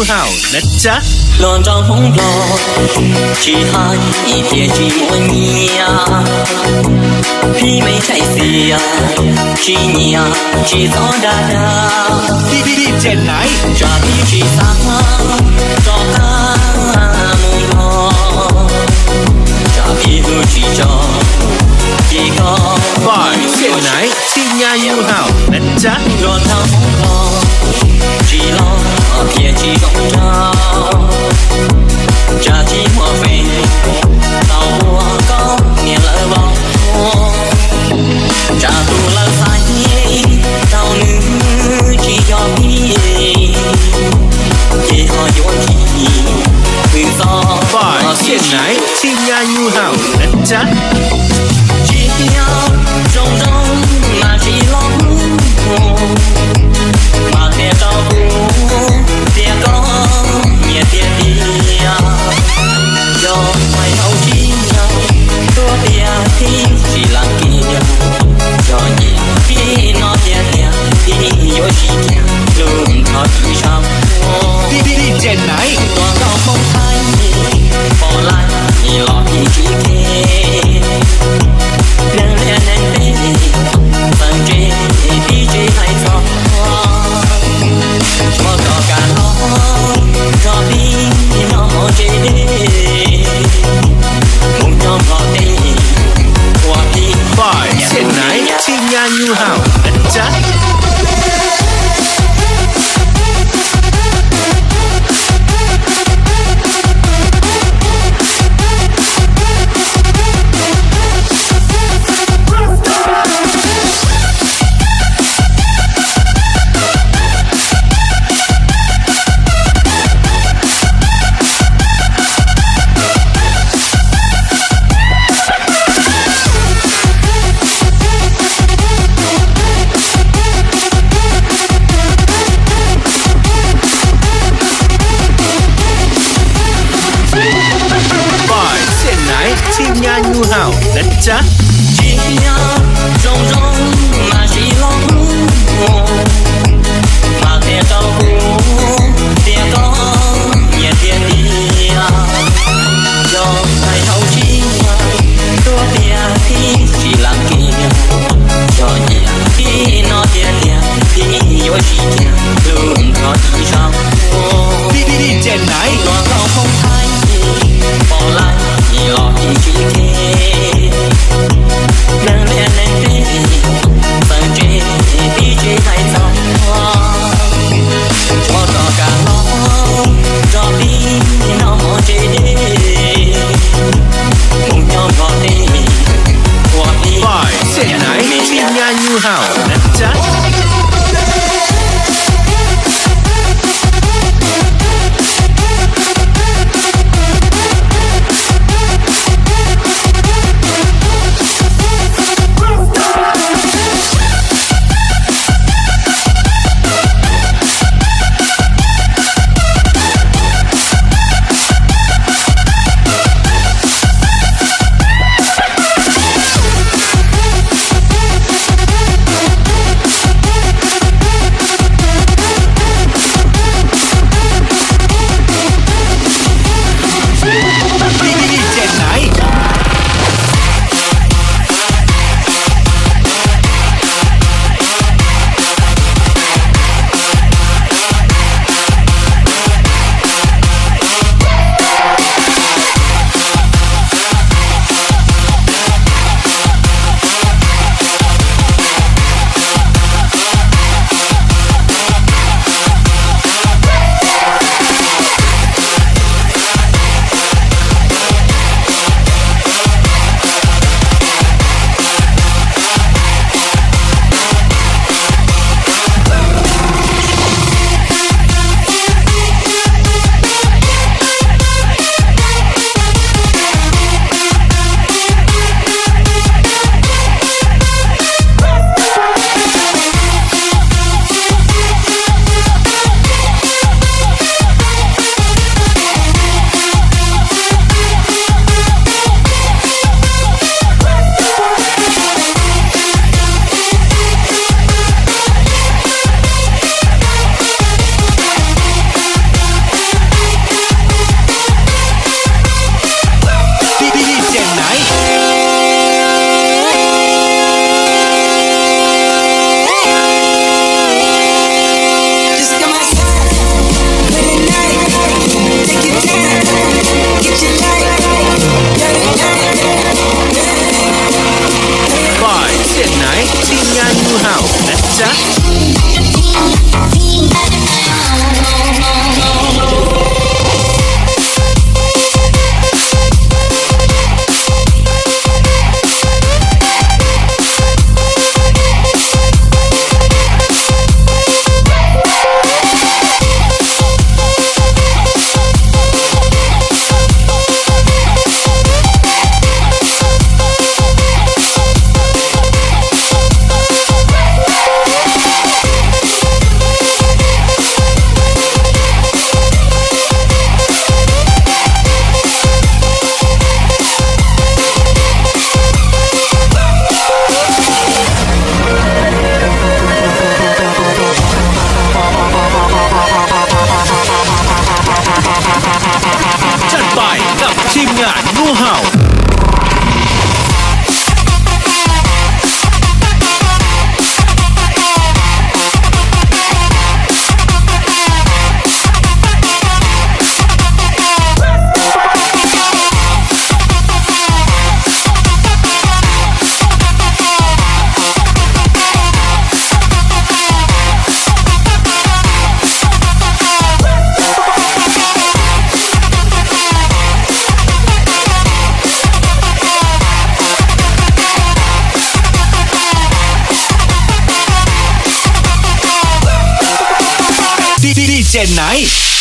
Hauj na tsa. Los nrog Hmoob Nplog, tsis hais tias tsis muaj nyiaj, phib me txaij xias, tsis nyiam tsis txhob dag dag. Dij Dij Tsem Naiv, tsam tib tsis xav rov qab mus nrog, tsam tib hlub tsis tso, ces koj Pais Tsem Naiv, Txhij Nyab Nyuj Hauj na tsa. Nrog thab Hmoob Nplog, tsis los tias tsis zoo nraug, tsam tsis muaj feem tau ua koj niam lawv vauv, tsam tus lawv xaiv tau nws tsis yog pib, ces ho yuav tsis pw txog Pais Tsem Naiv, Txhij Nyab Nyuj Hauj na tsa. Tsis yog zoo zoo mas tsis los hlub, mas qhia rau kuv tias koj nyiam tiag tiag. Yog hais tau tsis yog, tuaj tiag tib tsis lam kiag, yog nyiam tib no tiag tiag, tib yuav tsis kiag, lub nrho tsis sab. Dij Dij Tsem Naiv, tuaj tau Hmoob Thaib, pom lawm los tib tsis ke, neeg liaj neeg teb, txawm ntse tib tsis hais txog, muab koj kam los nrog pib nyob hauv tsev dej, mus nyob Nplog teb, ua pib Pais Tsem Naiv, Txhij Nyab Nyuj Hauj na tsa. Pais Tsem Naiv, Txhij Nyab Nyuj Hauj na tsa. Tsis yog zoo zoo mas tsis los hlub, mas qhia rau kuv tias koj nyiam tiag tiag. Yog hais tau tsis yog, tuaj tiag tib tsis lam kiag, yog nyiam tib no tiag tiag, tib yuav tsis kiag, lub nrho tsis sab. Dij Dij Tsem Naiv, tuaj tau Hmoob Thaib, pom lawm los tib tsis ke, neeg liaj neeg teb, txawm ntse tib tsis hais txog. จัดไปกับทีมงาน Nua Hau. ดีเจไนท์